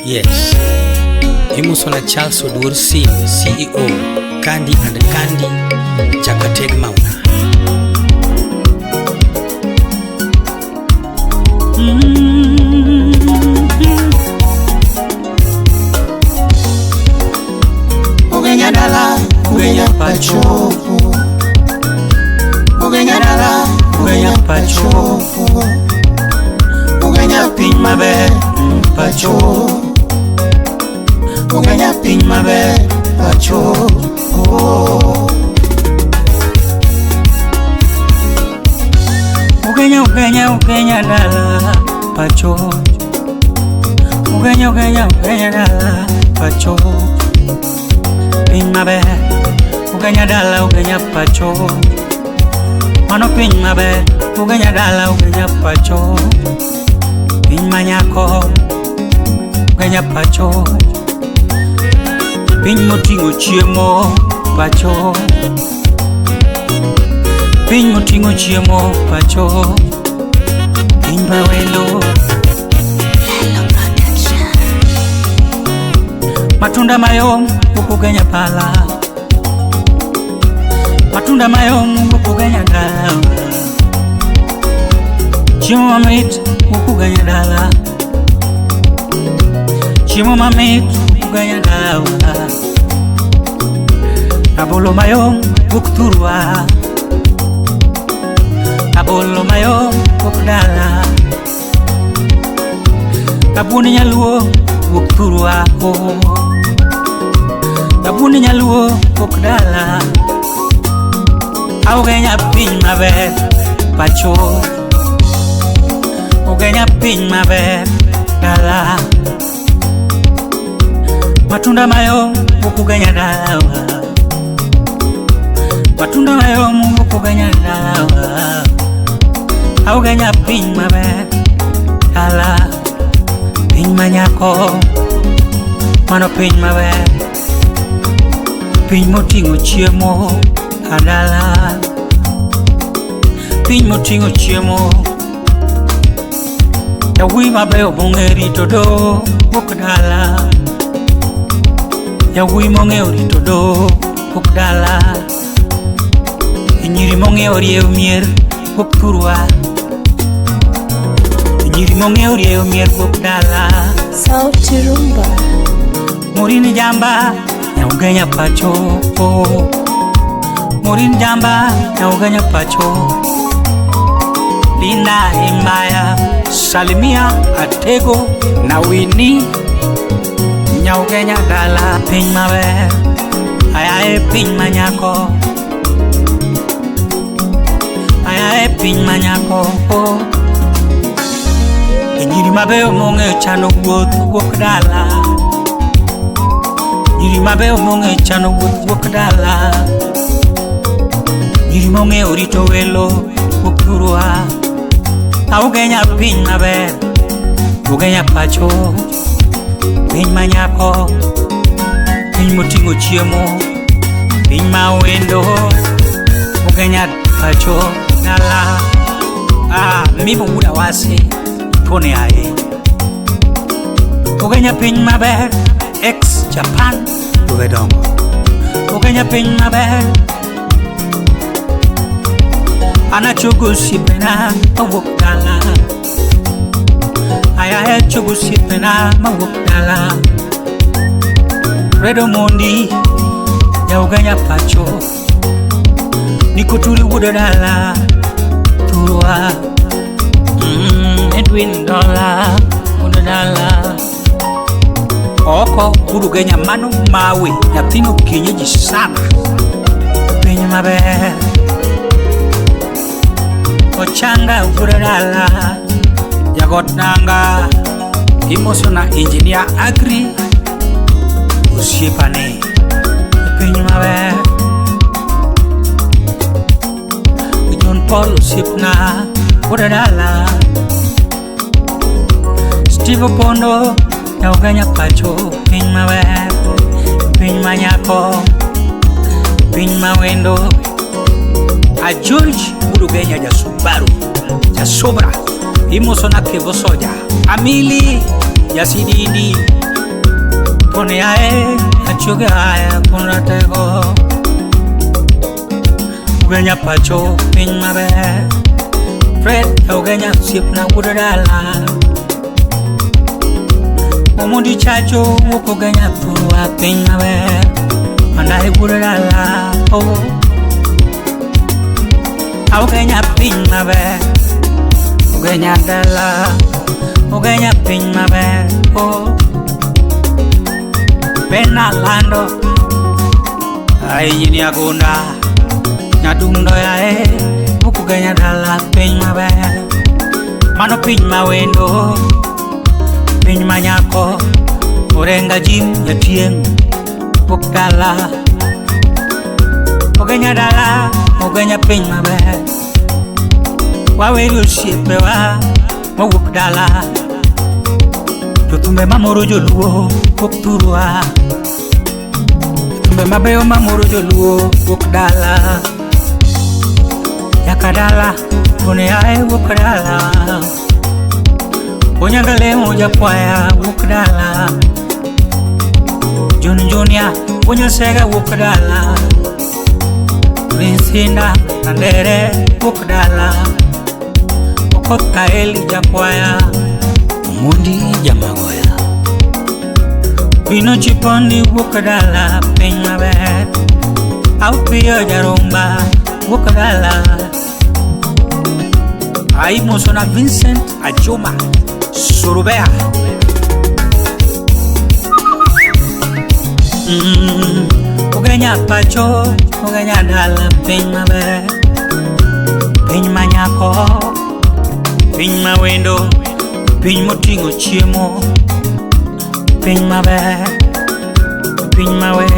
Yes. Imoso na Charles Oduor Sim, CEO, Candy and Candy, Jakateg Mauna. Ugenya dala, ugenya pacho. Ugenya dala, ugenya pacho. Ugenya piny maber pacho. Ugenya piny maber pacho. Oh. Ugenya, ugenya, ugenya dala pacho. Ugenya, ugenya, ugenya dala pacho. Piny maber, ugenya dala, ugenya pacho. Mano piny maber, ugenya dala, ugenya pacho. Piny manyako, ugenya pacho. Piny moting'o chiemo pacho. Piny moting'o chiemo pacho. Piny mawendo. Matunda mayom ugenya pala. Matunda mayom ugenya dala. Chiemo mamit ugenya dala. Chiemo mamit ugenya dala. Rabolo mayom wuok thurwa. Rabolo mayom wuok dala. Rabuon nyaluo wuok thurwa. Rabuon nyaluo wuok dala. Ugenya piny maber pacho. Ugenya piny maber dala. Matunda mayom wuok ugenya dala. Matunda mayom wuok ugenya dala. Ugenya piny maber dala. Piny manyako, mano piny maber. Piny moting'o chiemo adala. Piny moting'o chiemo. Yawuoyi mabeyo mong'e rito do wuok dala. Yawuoyi mong'eyo rito do wuok dala. Nyiri mong'eyo rieyo mier wuok thurwa. Nyiri mong'eyo rieyo mier wuok dala. Sauti Rumba. Morini jamba ugenya pacho. Morini jamba ugenya pacho. Linda Imbaya, Salimia Atego na Winnie Nyaugenya dala. Piny maber, ayae piny manyako. Ayae piny manyako. Nyiri mabeyo mong'eyo chano wuoth wuok dala. Nyiri mabeyo mong'eyo chano wuoth wuok dala. Nyiri mong'eyo rito welo wuok thurwa. Ugenya piny maber, ugenya pacho. Piny manyako, piny moting'o chiemo, piny mawendo. Ugenya pacho dala. Mimo wuda wasi tuone aye. Ugenya piny maber, ex Japan Uvedongo. Ugenya piny maber. Anachogo osiepena mawuok dala. Ayae chogo osiepena mawuok dala. Redo Mondi ja ugenya pacho. Nikoturi wuod dala thurwa. Edwin Dola wuod dala. Oko wuod ugenya mano mawe nyathino kienyeji sana. Piny maber. Ochanga wuod dala. Jagot nanga. Imoso na engineer Agri osiepane. Piny maber. John Paul osiepna wuod dala. Steve Opondo ja ugenya pacho. Piny maber, piny manyako, piny mawendo. A George wuod ugenya ja Subaru, ja Sobra. Imoso na Kevo Soja, Amili ja CDD. Koni ae achuge aya kun ratego. Ugenya pacho piny maber. Fred Ugenya osiepna wuod dala. Omondi Chacho wuok Ugenya thurwa piny maber. Mandae wuod dala oh. Ugenya piny maber. Ugenya dala. Ugenya piny maber oh. Bena lando ai nyini agunda nyadundo yae wuok Ugenya dala piny maber. Mano piny mawendo piny manyako. Orenga Jim jatieng' wuok dala. Ugenya dala Ugenya piny maber. Waweri osiepewa mowuok dala. Jothumbe mamoro joluo wuok thurwa. Jothumbe mabeyo mamoro joluo wuok dala. Nyaka dala kone ae wuok dala. Onyangalemo jakwaya wuok dala. John Junior Wonyasega wuok dala. Prince Indah Andere wuok dala. Okoth Kaeli jakwaya. Omondi Jamagoya. Bino Chipondi wuok dala piny maber. Aupiyo jarumba wuok dala. Aimosona Vincent Ajuma Surubea. Ugenya pacho, Ugenya dala piny maber. Piny manyako, piny mawendo, piny moting'o chiemo. Piny maber, piny mawe.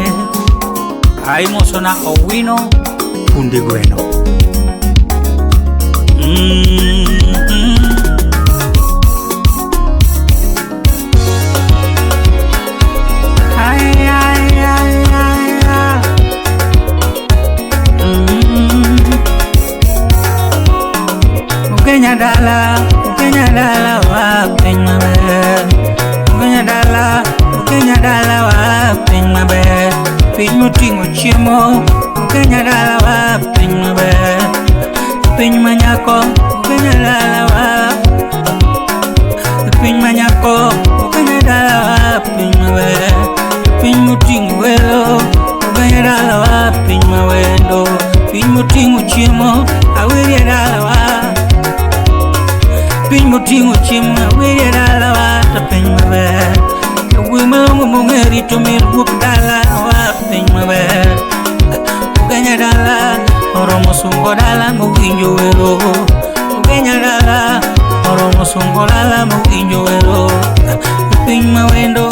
Aimosona Owino Fundi Gweno. Ay, ay, ay, ay, ay. Ugenya dala, Ugenya dala wa piny maber. Ugenya dala, Ugenya dala wa piny maber. Piny moting'o chiemo, Ugenya dala wa piny maber. Piny manyako, Ugenya dala wa. Piny manyako, Ugenya dala wa piny maber. Piny moting'o welo, Ugenya dala wa piny mawendo. Piny moting'o chiemo, awerie dala wa. Piny moting'o chiemo, awerie dala wa to piny maber. Wuoyi malong'o mong'e rito min wuok dala wa piny maber. Ugenya dala oromo sungo dala mowinjo wero. Ugenya dala oromo sungo dala mowinjo wero. Piny mawendo